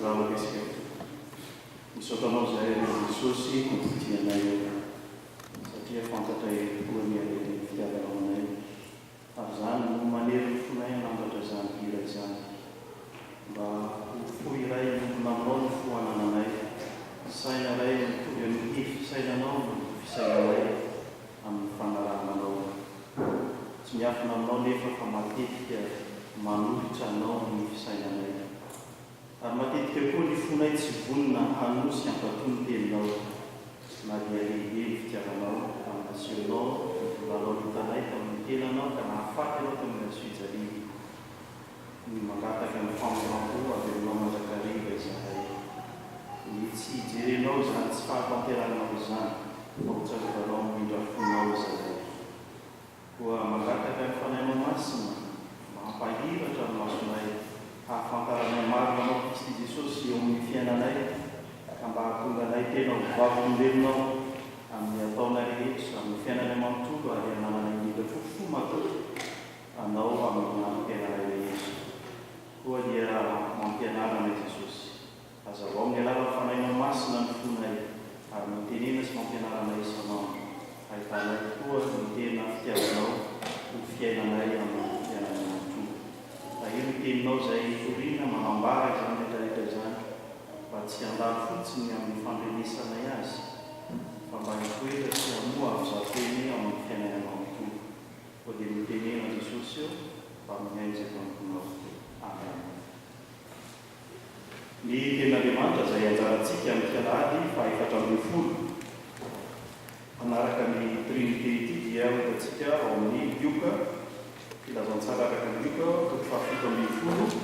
Vavaka isika. Misaotra Anao izahay ry Jesosy tia anay ô, satria fantatray tokoa ny halehiben'ny fitiavanao anay. Ary izany no manery ny fonay hanambatra izany hira izany. Mba ho fo iray miombona aminao ny fo anananay, saina iray mitovy amin'ny hery fisainanao no fisainanay amin'ny fanarahana anao. Tsy miafina aminao nefa fa matetika manohitra anao ny fisainanay. Ary matetika koa ny fonay tsy vonona hanoa sy hankatò ny teninao, na dia lehibe ny fitiavanao amin'ny nasehonao ny volanao hitanay tamin'ny tenanao ka nahafaty anao tamin'ny hazofijaliana. Ny mangataka ny famindrampo avy aminao mandrakariva izahay. Ny tsy hijerenao izany tsy fahatanterahanao izany, fa ho tsarovanao amin'ny indrafonao izahay. Koa mangataka ny Fanahinao Masina mba hampahiratra ny masonay hahafantaranay marina Anao Kristy Jesosy eo amin'ny fiainanay ka mba hahatonga anay tena ho vavolombelonao amin'ny ataonay rehetra, amin'ny fiainanay manontolo ary hanananay indrindra koa fo matoky Anao amin'ny androm-piainanay rehetra. Koa dia mampianara anay Jesosy. Hazavao amin'ny alalan'ny Fanahinao Masina ny fonay, ary mitenena sy mampianara anay isan'andro, hahitanay tokoa ny tena fitiavanao ho fiainanay amin'ny fiainanay manontolo. Tahio ny Teninao izay toriana manambara izany rehetra rehetra izany, mba tsy handalo fotsiny amin'ny fandrenesanay azy, fa mba hitoetra sy hamoa avy izaho teny ao amin'ny fiainanay manontolo. Koa dia mitenena Jesosy ô, mba mihaino izay mpanomponao. Amen. Ny Tenin'Andriamanitra izay anjarantsika amin'ity alahady faha-14 manaraka ny Trinite ity dia ho hitantsika ao amin'ny Lioka, Filazantsara araka an'i Lioka, toko faha-17,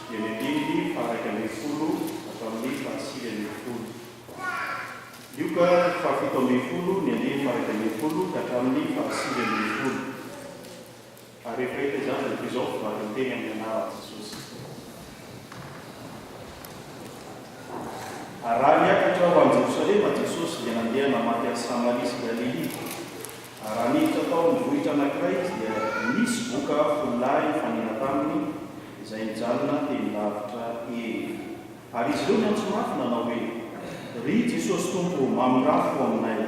dia ny andininy faha-11 hatramin'ny faha-19. Lioka faha-17, ny andininy faha-11 ka hatramin'ny faha-19. Ary rehefa hita izany dia toy izao ny valin-teny amin'ny anaran'i Jesosy. Ary raha niakatra ho any Jerosalema Jesosy dia nandeha namaky an'i Samaria sy Galilia. Ary raha niditra tao amin'ny vohitra anankiray Izy dia nisy boka fololahy nifanena taminy izay nijanona teny lavitra eny. Ary izy ireo niantso mafy nanao hoe, Ry Jesosy Tompo ô, mamindrà fo aminay.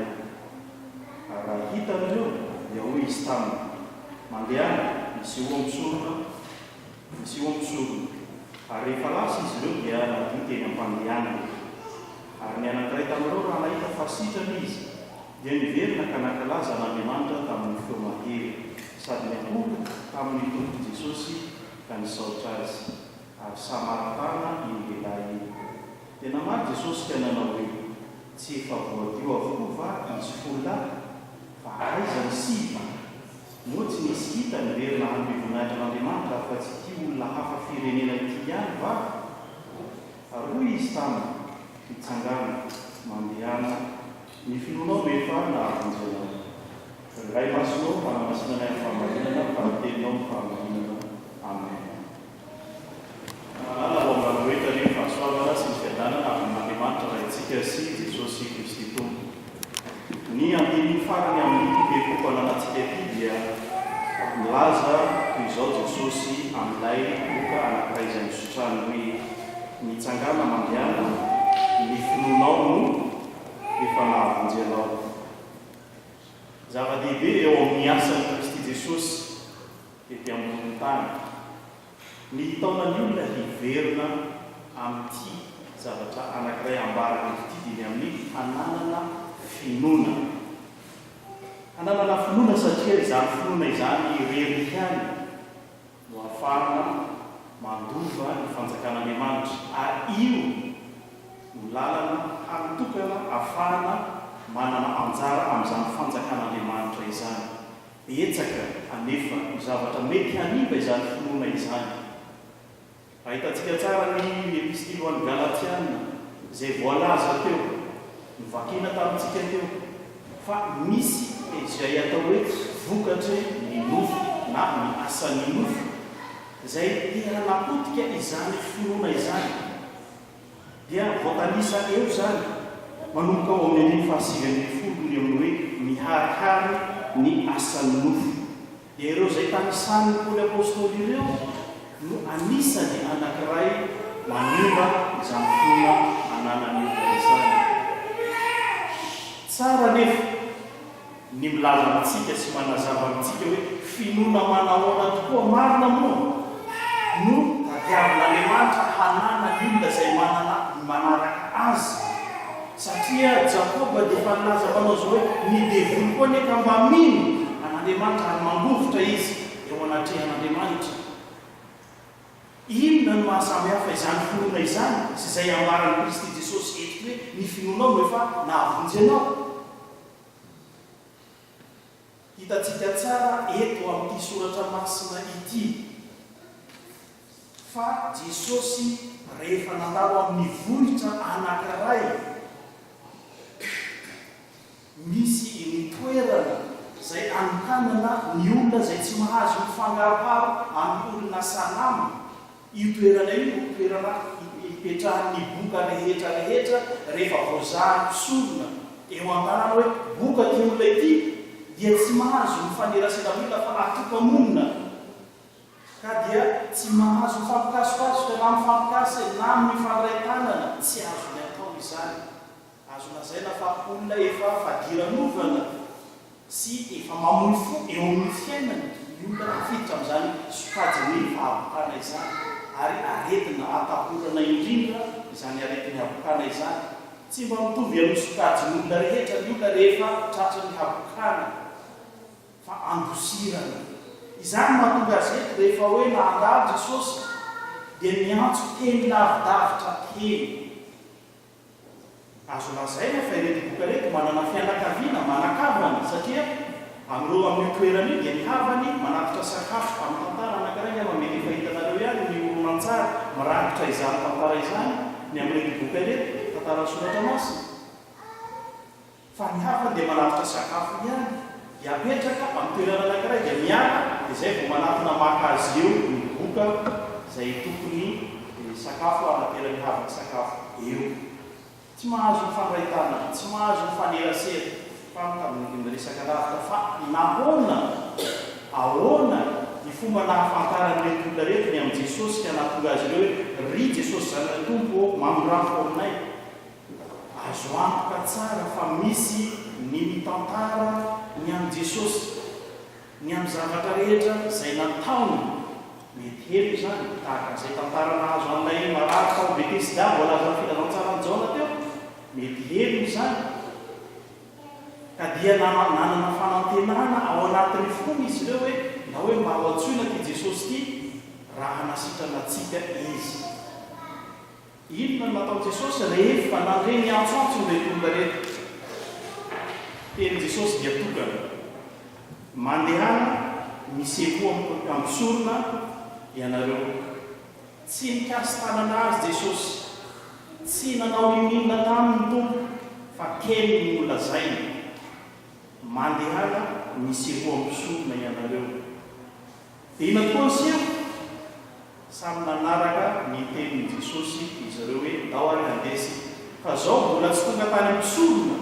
Ary raha hitany ireo, dia hoy izy taminy, Mandehana, misehoa amin'ny mpisorona, misehoa amin'ny mpisorona. Ary rehefa lasa izy ireo dia nadio teny am-pandehanana. Ary ny anankiray tamin'ireo raha nahita fa sitrana izy, dia niverina ka nankalaza an'Andriamanitra tamin'ny feo mahery, sady niankohoka tamin'ny tongotr'i Jesosy ka nisaotra Azy. Ary Samaritana io lehilahy io. Dia namaly Jesosy ka nanao hoe, Tsy efa voadio avokoa va izy folo lahy? Fa aiza ny sivy? Moa tsy nisy hita niverina hanome voninahitra an'Andriamanitra afa-tsy ity olona hafa firenena ity ihany va? Ary hoy Izy taminy, Mitsangàna, mandehana, ny finoanao no efa nahavonjy anao. Ry Ray Masina ô, manamasina anay amin'ny fahamarinana, fa ny Teninao no fahamarinana. Amen. Mahalala ho ambanivohitra anie ny fahasoavana sy ny fiadanana avy amin'Andriamanitra Raintsika sy Jesosy Kristy Tompo. Ny andininy farany amin'ity perikopa ananantsika ity dia milaza toy izao Jesosy amin'ilay boka anankiray izay nizotrany hoe, Mitsangàna mandehana, ny finoanao no efa nahavonjy anao. Zava-dehibe eo amin'ny asan'i Kristy Jesosy ety ambonin'ny tany. Ny hitaona ny olona hiverina amin'ity zavatra anankiray ambarako eto ity dia ny amin'ny hananana finoana. Hananana finoana satria izany finoana izany irery ihany no ahafahana mandova ny fanjakan'Andriamanitra ary io no lalana hany tokana ahafahana. manana anjara amin'izany fanjakan'Andriamanitra izany. Betsaka anefa ny zavatra mety hanimba izany finoana izany. Ahitantsika tsara ny Epistily ho an'ny Galatiana izay voalaza teo, novakiana tamintsika teo, fa misy izay atao hoe vokatry ny nofo na ny asan'ny nofo izay te hanapotika izany finoana izany. Dia voatanisa eo izany, manomboka ao amin'ny andininy fahasivy ambin'ny folo ny amin'ny hoe miharihary ny asan'ny nofo. Dia ireo izay tanisanin'i Paoly Apostoly ireo no anisany anankiray manimba izany finoana ananan'ny olona izany. Tsara anefa ny milaza amintsika sy manazava amintsika hoe finoana manahoana tokoa marina moa no tadiavin'Andriamanitra hananan'ny olona izay manana manaraka Azy. Satria Jakoba dia efa nilaza manao izao hoe, Ny devoly koa anie ka mba mino an'Andriamanitra ary mangovitra izy eo anatrehan'Andriamanitra. Inona no maha-samy hafa izany finoana izany sy izay ambaran'i Kristy Jesosy eto hoe, Ny finoanao no efa nahavonjy anao? Hitantsika tsara eto amin'ity soratra masina ity fa Jesosy rehefa nandalo amin'ny vohitra anankiray misy ny toerana izay anokanana ny olona izay tsy mahazo mifangaroharo amin'ny olona salama, Io toerana io no toerana ipetrahan'ny boka rehetra rehetra rehefa voazahan'ny mpisorona eo an-tanàna hoe boka ity olona ity dia tsy mahazo mifanerasera amin'ny olona fa atoka-monina ka dia tsy mahazo mifampikasokasoka na mifampikasy na mifandray tanana, tsy azony atao izany. Azo lazaina fa olona efa fadiranovana sy efa mamoy fo eo amin'ny fiainany ny olona tafiditra amin'izany sokajin'ny fahabokana izany, ary aretina atahorana indrindra izany aretin'ny habokana izany. Tsy mba mitovy amin'ny sokajin'olona rehetra ny olona rehefa tratran'ny habokana, fa andosirana. Izany no mahatonga azy eto rehefa hoe nandalo Jesosy dia niantso teny lavidavitra teny. Azo lazaina fa ireto boka ireto manana fianakaviana, manan-kavana, satria amin'ireo amin'io toerana io dia ny havany manatitra sakafo. Amin'ny tantara anankiray angamba mety efa hitanareo ihany ny horonantsary mirakitra izany tantara izany ny amin'ireto boka ireto, tantaran'ny soratra masina. Fa ny hafa dia manatitra sakafo ihany, dia apetraka amin'ny toerana anankiray dia miala, dia izay vao manatona maka azy eo ny boka izay tokony sakafo anateran'ny havany sakafo eo. Tsy mahazo mifandray tanana, tsy mahazo mifanerasera, fa mitady miresaka lavitra fa nahoana, ahoana ny fomba nahafantaran'ireto olona ireto ny amin'i Jesosy ka nahatonga azy ireo hoe, Ry Jesosy Zanak'i Tompo ô, mamindrafo aminay. Azo antoka tsara fa misy ny mitantara ny amin'i Jesosy, ny amin'ny zavatra rehetra izay nataony. Mety heno izany, tahaka an'izay tantara nahazo an'ilay marary tao Betesda voalazan'ny Filazantsaran'i Jaona teo. Mety heno izany. Ka dia nanana fanantenana ao anatin'ny fony izy ireo hoe, na hoe mba ho antsoina ity Jesosy ity raha hanasitrana antsika Izy. Inona no nataon'i Jesosy rehefa nandre ny antsoantson'ireto olona ireto? Tenin'i Jesosy dia tokana, Mandehana misehoa amin'ny mpisorona ianareo. Tsy nikasi-tanana azy Jesosy. Tsy nanao n'inon'inona taminy ny Tompo, fa teny no nolazainy, Mandehana misehoa amin'ny mpisorona ianareo. Dia inona tokoa ny seho? Samy nanaraka ny tenin'i Jesosy izy ireo hoe, Ndao ary handeha isika. Fa izao mbola tsy tonga tany amin'ny mpisorona,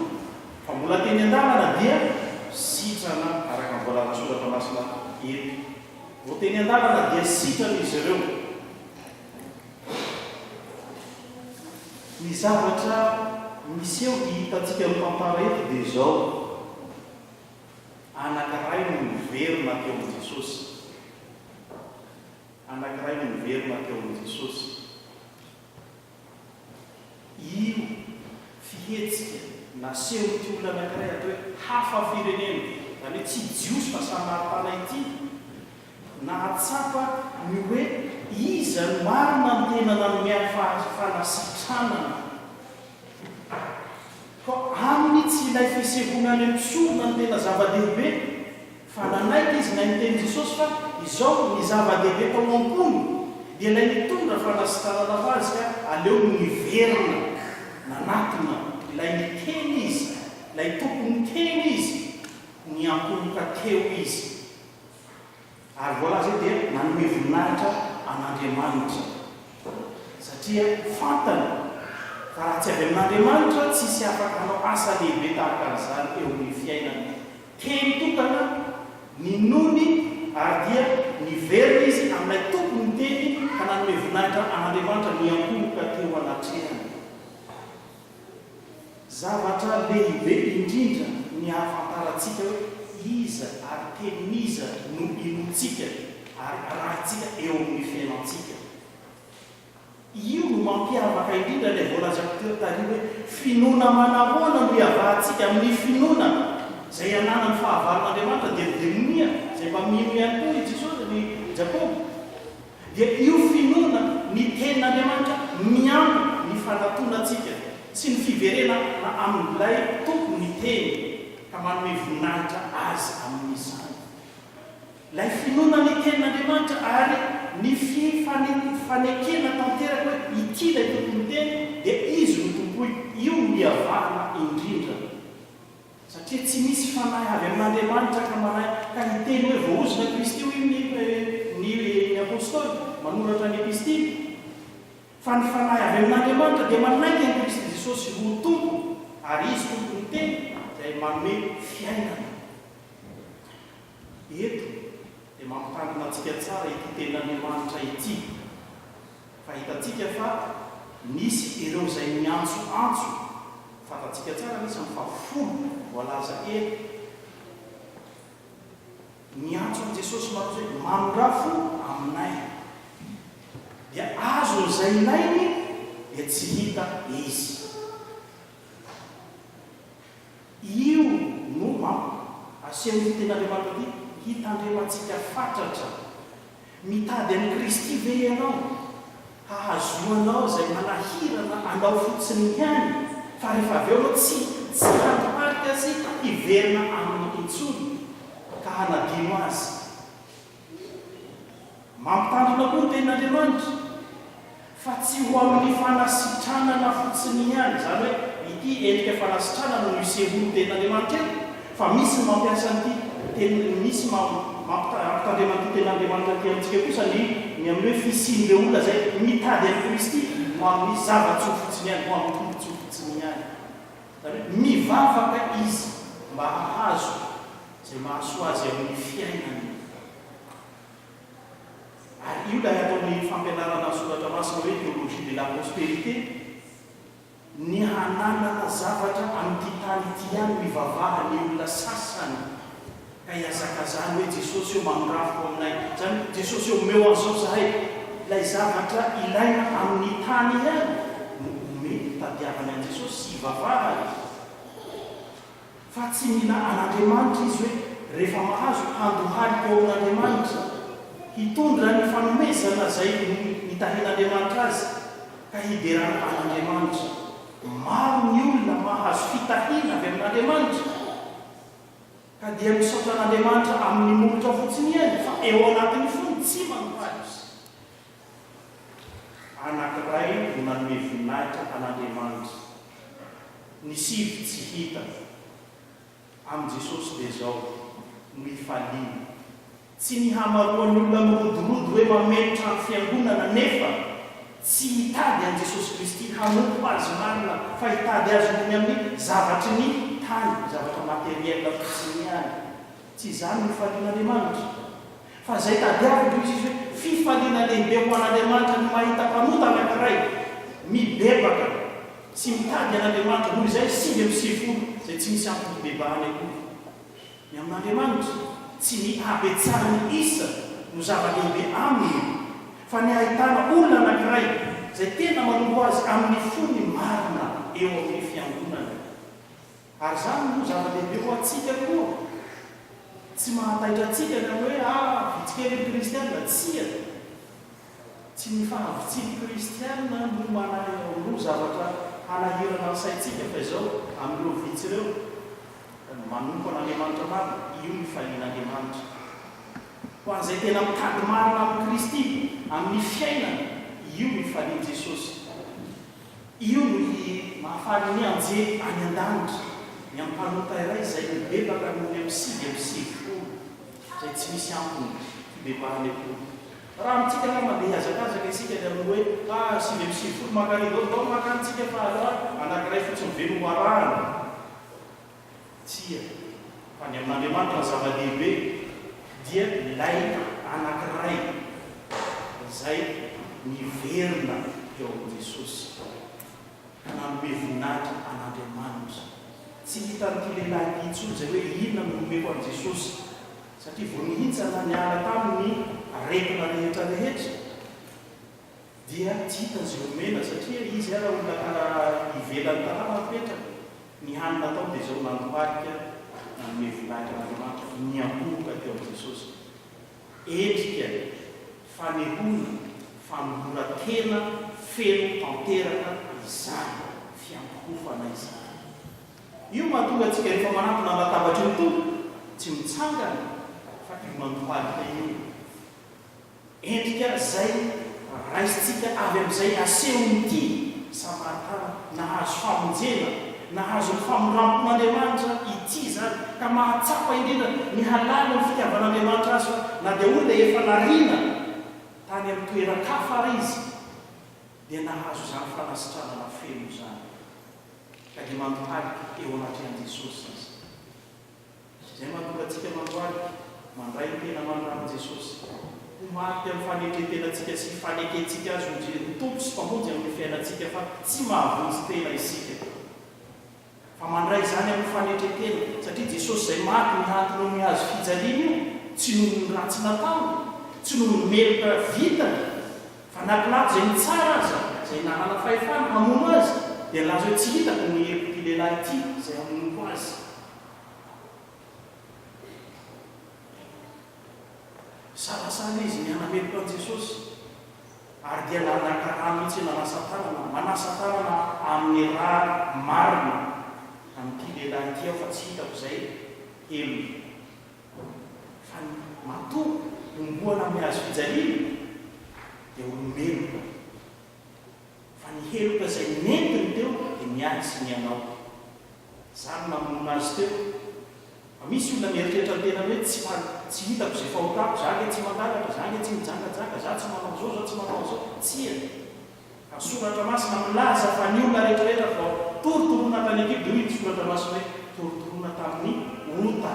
fa mbola teny an-dalana dia sitrana araka ny voalazan'ny Soratra Masina eto. Vao teny an-dalana dia sitrana izy ireo. Ny zavatra miseho hitantsika amin'ny tantara eto dia izao. Anankiray no niverina teo amin'i Jesosy. Anankiray no niverina teo amin'i Jesosy. Io fihetsika nasehon'ity olona anankiray atao hoe hafa firenena, izany hoe tsy Jiosy fa Samaritana ity, nahatsapa ny hoe iza no marina no tena nanome ahy fanasitranana. Koa aminy. Aminy tsy ilay fisehoana any amin'ny mpisorona no tena zava-dehibe, fa nanaiky izy na niteny Jesosy fa izao ny zava-dehibe tao am-pony dia ilay nitondra fanasitranana ho azy ka aleony niverina nanatona ilay niteny izy, ilay tompon'ny teny izy, niankohoka teo izy. Ary voalaza eo dia nanome voninahitra an'Andriamanitra satria fantany fa raha tsy avy amin'Andriamanitra tsisy afaka hanao asa lehibe tahaka an'izany eo amin'ny fiainany. Teny tokana ninoany ary dia niverina izy amin'ilay Tompon'ny teny ka nanome voninahitra an'Andriamanitra niankohoka teo anatrehany. Zavatra lehibe indrindra ny hahafantarantsika hoe iza ary tenin'iza no inoantsika ary arahintsika eo amin'ny fiainantsika. Io no mampiavaka indrindra ilay voalazako teo tary hoe finoana manahoana no iavahantsika amin'ny finoana izay ananan'ny fahavalon'Andriamanitra dia ny demonia izay mba mino ihany koa i Jesosy, ny Jakoba. Dia io finoana ny Tenin'Andriamanitra miampy ny fanatonantsika sy ny fiverenana amin'ilay Tompo ny Teny ka manome voninahitra Azy amin'izany. Ilay finoana ny Tenin'Andriamanitra ary ny fifanekena tanteraka hoe ity ilay Tompon'ny Teny dia Izy no tompoiko, io no iavahana indrindra. Satria tsy misy fanahy avy amin'Andriamanitra ka manahy ka hiteny hoe voaozona Kristy hoy ny ny ny Apostoly manoratra ny Epistily. Fa ny fanahy avy amin'Andriamanitra dia manaiky an'i Kristy Jesosy ho Tompo ary Izy Tompon'ny Teny izay manome fiainana. Eto dia mampitandrina antsika tsara ity Tenin'Andriamanitra ity fa hitantsika fa nisy ireo izay niantsoantso Fantatsika tsara ny isany fa folo voalaza eto. Niantso an'i Jesosy matoa hoe mamindrafo aminay. Dia azony izay ilainy dia tsy hita izy. Io no mamp asehon'ity tenin'Andriamanitra ity hitandremantsika fatratra. Mitady an'i Kristy ve ianao hahazoanao izay manahirana anao fotsiny ihany fa rehefa avy eo ianao tsy tsy handohalika sy hiverina aminy intsony ka hanadino azy? Mampitandrina koa ny Tenin'Andriamanitra fa tsy ho amin'ny fanasitranana fotsiny ihany, izany hoe ity endrika fanasitranana no isehoan'ny Tenin'Andriamanitra eto, fa misy ny mampiasa an'ity teny, misy mampitandrema an'ity Tenin'Andriamanitra ity amintsika kosa ny ny amin'ny hoe fisian'ireo olona izay mitady an'i Kristy ho amin'ny zava-tsoa fotsiny ihany, ho amin'ny tombontsoa fotsiny ihany. Izany hoe mivavaka izy mba hahazo izay mahasoa azy amin'ny fiainany. Ary io ilay ataon'ny fampianarana ny Soratra Masina hoe théologie de la prospérité, ny hananana zavatra amin'ity tany ity ihany no ivavahan'ny olona sasany ka ihazakazahany hoe Jesosy ô mamindrafo aminay, izany hoe Jesosy ô omeo an'izao izahay, ilay zavatra ilaina amin'ny tany ihany no omeny, tadiavany an'i Jesosy sy ivavahany. Fa tsy mila an'Andriamanitra izy hoe rehefa mahazo handohalika eo amin'Andriamanitra, hitondra ny fanomezana izay nitahian'Andriamanitra azy ka hiderana an'Andriamanitra. Maro ny olona mahazo fitahiana avy amin'Andriamanitra ka dia misaotra an'Andriamanitra amin'ny molotra fotsiny ihany fa eo anatin'ny fony tsy mandohalika. Anankiray no nanome voninahitra an'Andriamanitra. Ny sivy tsy hita. Amin'i Jesosy dia izao no ifaliana. Tsy ny hamaroan'ny olona mirodorodo hoe mameno trano fiangonana nefa tsy hitady an'i Jesosy Kristy hanompo Azy marina fa hitady Azy noho ny amin'ny zavatry ny tany, zavatra materiel fotsiny ihany. Tsy izany no ifalian'Andriamanitra. Fa izay tadiaviko hoy Jesosy hoe fifaliana lehibe ho an'Andriamanitra ny mahita mpanota anankiray mibebaka sy mitady an'Andriamanitra noho izay 99 izay tsy misy antony hibebahany akory. Ny amin'Andriamanitra, tsy ny habetsahan'ny isa no zava-dehibe aminy fa ny hahitana olona anankiray izay tena manompo Azy amin'ny fony marina eo amin'ny fiangonana. Ary izany no zava-dehibe ho antsika koa. Tsy mahataitra antsika ny amin'ny hoe, ah, vitsy kely ny kristiana. Tsia. Tsy ny fahavitsian'ny kristiana no manahirana, no zavatra hanahirana ny saintsika, fa izao, amin'ireo vitsy ireo. Manompo an'Andriamanitra marina, io no ifalian'Andriamanitra. Ho an'izay tena mitady marina amin'i Kristy, amin'ny fiainany, io no ifalian'i Jesosy. Io no hi mahafaly ny anjely any an-danitra, ny amin'ny mpanota iray izay mibebaka noho ny amin'ny 99, izay tsy misy antony hibebahany akory. Raha amintsika angamba andeha hihazakazaka isika ny amin'ny hoe, ah, 99 mankany daholo, ndao mankany tsika fa aleo anankiray fotsiny ve no ho arahana? Tsia, fa ny amin'Andriamanitra ny zava-dehibe dia ilay anankiray izay niverina teo amin'i Jesosy ka nanome voninahitra an'Andriamanitra. Tsy hitan'ity lehilahy ity intsony izay hoe inona no nomeko an'i Jesosy, satria vao nihintsana niala taminy ny aretina rehetra rehetra. Dia tsy hita izay omena satria izy ara olona kara ivelan'ny tanàna mipetraka, ny hany nataony dia izao nandohalika nanome voninahitra an'Andriamanitra niankohoka teo amin'i Jesosy. Endrika fanehoana fanoloran-tena feno tanteraka izany fiankohofana izany. Io mahatonga antsika rehefa manatona ny latabatry ny Tompo tsy mitsangana fa io mandohalika io. Endrika izay raisintsika avy amin'izay asehon'ity Samaritana nahazo famonjena, nahazo ny famindram-pon'Andriamanitra ity izany, ka mahatsapa indrindra ny halalin'ny fitiavan'Andriamanitra azy fa na dia olona efa nariana tany amin'ny toeran-kafa ary izy dia nahazo izany fanasitranana feno izany, ka dia mandohalika eo anatrehan'i Jesosy izy. Izay mahatonga antsika mandohalika, mandray ny tena marina amin'i Jesosy, ho marika amin'ny fanetren-tenantsika sy fanekentsika Azy ho ho Tompo sy Mpamonjy amin'ny fiainantsika fa tsy mahavonjy tena isika. Fa mandray izany amin'ny fanetren-tena, satria Jesosy izay maty nihantona eo amin'ny hazo fijaliana io, tsy noho ny ratsy nataony, tsy noho ny meloka vitany, fa na Pilato izay nitsara aza, izay nanana fahefana hamono Azy, dia nilaza hoe tsy hitako ny helok'ity lehilahy ity izay hamonoako azy. Nisalasala izy ny hanameloka an'i Jesosy, ary dia naka rà mihitsy nanasa tanana, manasa tanana amin'ny rà marina an'ity lehilahy ity aho fa tsy hitako izay helony. Fa ny matoa homboana amin'ny hazo fijaliana dia olo-meloka. Fa ny heloka izay nentiny teo dia ny ahy sy ny anao. Izaho no namonoana azy teo. Fa misy olona mieritreritra ny tenany hoe tsy fa tsy hitako izay fahotako, za ange tsy mangalatra, za ange tsy mijangajanga, za tsy manao an'izao, za tsy manao an'izao. Tsia. Fa ny Soratra Masina milaza fa ny olona rehetra rehetra vao torotoroina tany an-kibo dia hoy ny Soratra Masina hoe torotoroina tamin'ny ota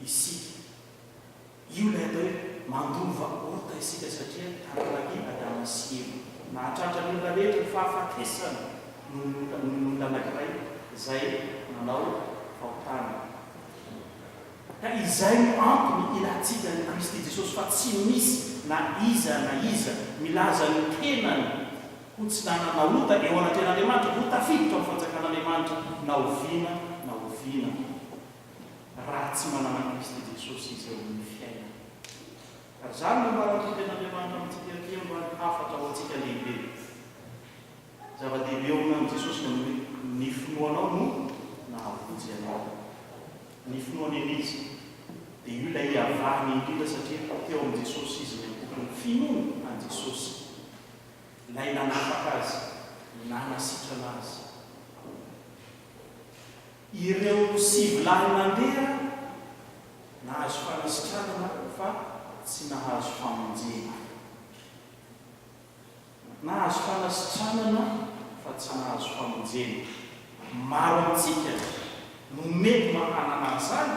isika. Io ilay atao hoe mandova ota isika satria taranak'i Adama sy Eva. Nahatratra ny olona rehetra ny fahafatesana noho ny ota, noho ny olona anankiray izay nanao fahotana. Ka izay no antony ilantsika an'i Kristy Jesosy fa tsy misy na iza na iza milaza ny tenany ho tsy nanana ota eo anatrehan'Andriamanitra ho tafiditra ao fanjakan'Andriamanitra na oviana na oviana. raha tsy manana an'i Kristy Jesosy izy eo amin'ny fiainany. Ary izany no ambaran'ny Tompo-Andriamanitra amintsika aty androany, hafatra ho antsika lehibe. Zava-dehibe eo amin'i Jesosy ny amin'ny hoe, ny finoanao no nahavonjy anao. Ny finoan'i Elisa, dia io ilay iavahany indrindra satria teo amin'i Jesosy izy niankohoka ny finoany an'i Jesosy, ilay nanafaka azy, nanasitrana azy. Ireo sivy lahy nandeha nahazo fanasitranana fa tsy nahazo famonjena. Nahazo fanasitranana fa tsy nahazo famonjena. Maro amintsika no mety mahanana an'izany,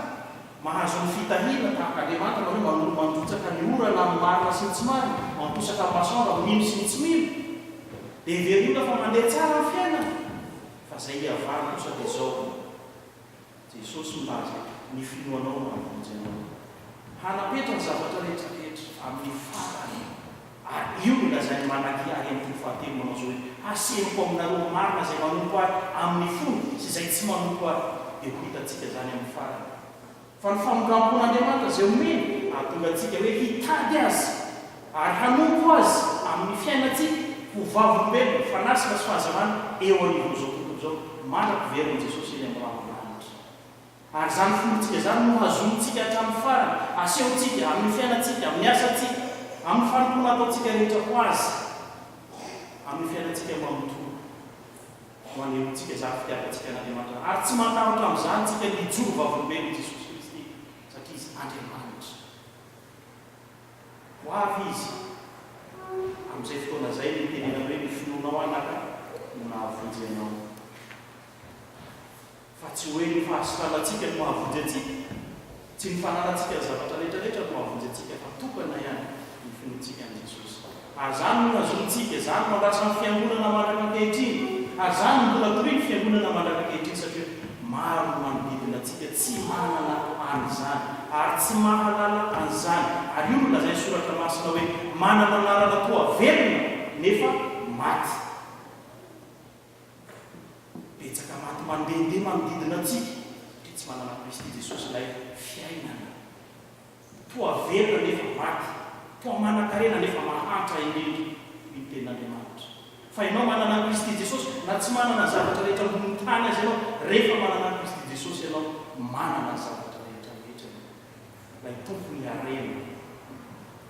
mahazo ny fitahiana tahaka Andriamanitra manao hoe manoro mandrotsaka ny orana amin'ny marina sy ny tsy marina, mamposaka ny masoandro amin'ny mino sy ny tsy mino. Dia heverin'olona fa mandeha tsara ny fiainana. Fa zay hiavahany kosa dia zao, Jesosy milaza, ny finoanao no hamonjy anao. Hanapetra ny zavatra rehetra rehetra amin'ny farany. Ary io no lazain'i Malakia ary amin'ny toko fahatelo manao izao hoe, Hasehoko aminareo marina izay manompo Ahy amin'ny fony sy izay tsy manompo Ahy. Dia ho hitantsika izany amin'ny farany. Fa ny famindram-pon'Andriamanitra izay omeny hahatonga antsika hoe hitady Azy ary hanompo Azy amin'ny fiainantsika ho vavolombelona, fanasina sy fahazavana eo anivon'izao tontolo izao mandra-piverin'i Jesosy eny amin'ny rahon'ny lanitra. Ary izany finoantsika izany no hazonintsika hatramin'ny farany, asehontsika amin'ny fiainantsika, amin'ny asantsika, amin'ny fanompoana ataontsika rehetra ho Azy, amin'ny fiainantsika manontolo no anehoantsika izany fitiavantsika an'Andriamanitra. Ary tsy matahotra amin'izany isika ny hijoro vavolombelon'i Jesosy Kristy, satria Izy Andriamanitra. Ho avy Izy. Amin'izay fotoana izay no hitenenany hoe, Ny finoanao, anaka, no nahavonjy anao. Fa tsy hoe ny fahasitranantsika no mahavonjy antsika, tsy ny fananantsika ny zavatra rehetra rehetra no mahavonjy antsika fa tokana ihany ny finoantsika an'i Jesosy. Ary izany no nazonintsika, izany no andrasan'ny Fiangonana mandraka ankehitriny, ary izany no mbola torian'ny Fiangonana mandraka ankehitriny satria maro ny manodidina antsika tsy manana an'izany ary tsy mahalala an'izany. Ary io no lazain'ny Soratra Masina hoe manana anarana toa velona nefa maty. Betsaka maty mandehandeha manodidina antsika satria tsy manana an'i Kristy Jesosy ilay fiainana. Toa velona nefa maty, toa manankarena nefa mahantra indrindra, hoy ny Tenin'Andriamanitra. Fa ianao manana an'i Kristy Jesosy, na tsy manana ny zavatra rehetra ambonin'ny tany aza ianao, rehefa manana an'i Kristy Jesosy ianao, manana ny zavatra rehetra rehetra ianao. Ilay Tompon'ny harena.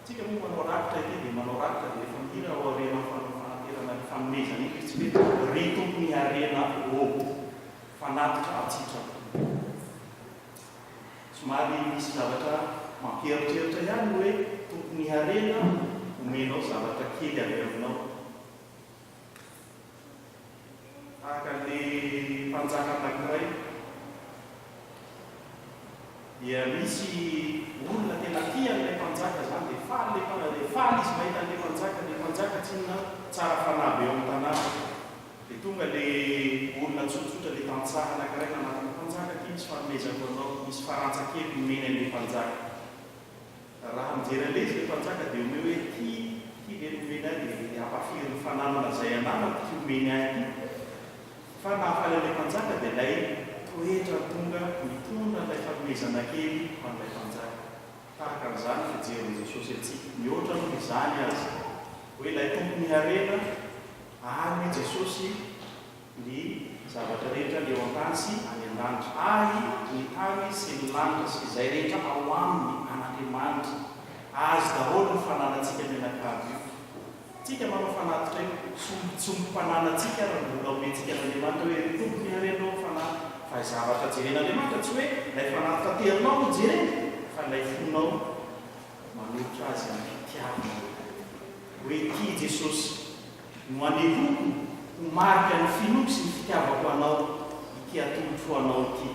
Tsika moa manao rakitra ity dia manao rakitra dia rehefa mihira ao aorianan'ny fanaterana ny fanomezana iny izy tsy hoe ry Tompon'ny harena ô fanatitra an-tsitrapo. Somary misy zavatra mampieritreritra ihany ny hoe Tompon'ny harena omenao zavatra kely avy aminao. Tahaka an'ilay mpanjaka anankiray, dia misy olona tena tia an'ilay mpanjaka izany, dia faly ilay mpanjaka, dia faly izy mahita an'ilay mpanjaka, ilay mpanjaka tsinona tsara fanahy be ao amin'ny tanàna. Dia tonga ilay olona tsotsotra, ilay tantsaha anankiray nanatona, Mpanjaka ity misy fanomezako anao, misy farantsa kely nomeny an'ilay mpanjaka. Raha mijery an'ilay izy ilay mpanjaka dia omeo hoe ity, ity ve no omeny ahy dia ampafiry ny fananana izay ananako ity omeny ahy ity. Fa nahafaly an'ilay mpanjaka dia ilay toetra tonga mitondra an'ilay fanomezana kely ho an'ilay mpanjaka. Tahaka an'izany ny fijerin'i Jesosy antsika. Mihoatra noho izany aza. Hoe ilay Tompon'ny harena ary hoy Jesosy ny zavatra rehetra eo an-tany sy any an-danitra. Ahy ny tany sy ny lanitra sy izay rehetra ao aminy, an'Andriamanitra. Azy daholo ny fananantsika mianakavy io. Tsika manao fanatitra io, sombintsombim-pananantsika ary ny vola omentsika an'Andriamanitra hoe ry Tompo miharenao ny fanahy fa zavatra jeren'Andriamanitra tsy hoe ilay fanatitra aterinao no jereny fa ilay fonao manolotra azy amim-pitiavana hoe ity Jesosy no anehoako ho marika ny finoako sy ny fitiavako Anao ity atolotro ho Anao ity.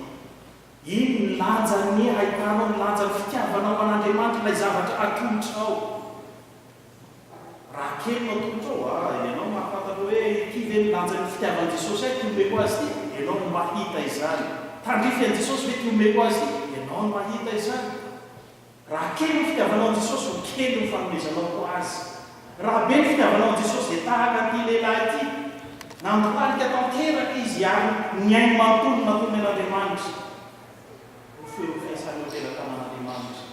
Iny ny lanjan'ny ahitanao ny lanjan'ny fitiavanao an'Andriamanitra ilay zavatra atolotrao. Raha kely no atolotrao, ah, ianao mahafantatra hoe ity ve ny lanjan'ny fitiavan'i Jesosy ahy ity omeko Azy ity? Ianao no mahita izany. Tandrify an'i Jesosy ve ity omeko Azy ity? Ianao no mahita izany. Raha kely ny fitiavanao an'i Jesosy, ho kely ny fanomezanao ho Azy. Raha be ny fitiavanao an'i Jesosy, dia tahaka an'ity lehilahy ity, nandohalika tanteraka izy ary ny ainy manontolo no natolony an'Andriamanitra. Ho feno fiasana eo am-pelatanan'Andriamanitra.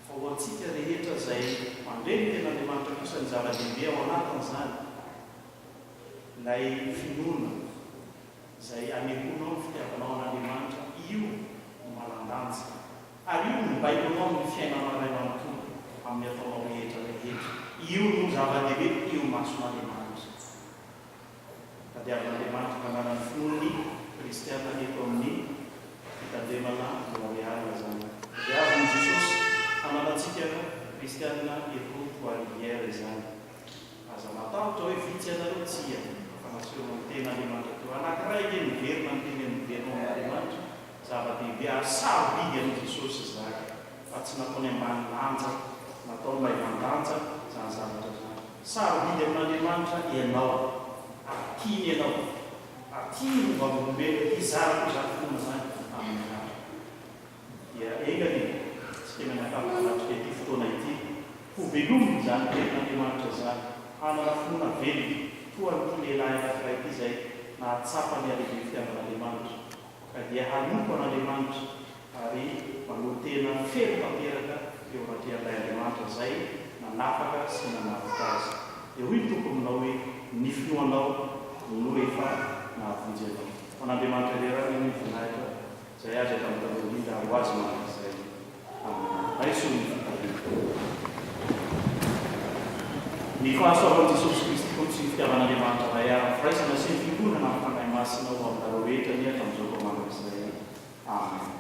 Fa ho antsika rehetra izay mandre ny Tenin'Andriamanitra kosa ny zava-dehibe ao anatin'izany, ilay finoana. Izay anehoanao ny fitiavanao an'Andriamanitra, io no manan-danja. Ary io no mibaiko anao amin'ny fiainanao iray manontolo, amin'ny ataonao rehetra rehetra. Io no zava-dehibe eo imason'Andriamanitra. Tadiavin'Andriamanitra hanana ny finoan'ny kristiana eto amin'ny fitandremana Montréal izany. Tadiavin'i Jesosy hananantsika kristiana eto Trois-Rivières izany. Aza matahotra hoe vitsy ianareo, tsia, fa nasehonao ny tena Andriamanitra teo. Anankiray ange miverina ny teny amin'ny miverina ao amin'Andriamanitra, zava-dehibe ary sarobidy amin'i Jesosy izany, fa tsy nataony ambany lanja, nataony maivan-danja izany zavatra izany. Sarobidy amin'Andriamanitra ianao, ary tiany ianao, ary tiany ho vavolombelona hizara koa izany finoana izany amin'ny hafa. Dia enga anie isika mianakavy manatrika ity fotoana ity, ho velomina izany Tenin'Andriamanitra izany, hanana finoana velona toa an'ity lehilahy anankiray ity izay nahatsapa ny halehiben'ny fitiavan'Andriamanitra, ka dia hanompo an'Andriamanitra ary manolo-tena feno tanteraka eo anatrehan'ilay Andriamanitra izay nanafaka sy nanavotra azy. Dia hoy ny Tompo aminao hoe, Ny finoanao no efa. nahavonjy anao. Ho an'Andriamanitra irery anie ny voninahitra izay azy hatramin'ny taloha indrindra ary ho azy mandrakizay. Amena. Raiso ny fitahiana. Ny fahasoavan'i Jesosy Kristy Tompo sy ny fitiavan'Andriamanitra Ray ary ny firaisana sy ny fiombonana amin'ny Fanahy Masina ho aminareo rehetra anie hatramin'izao ka mandrakizay. Amena.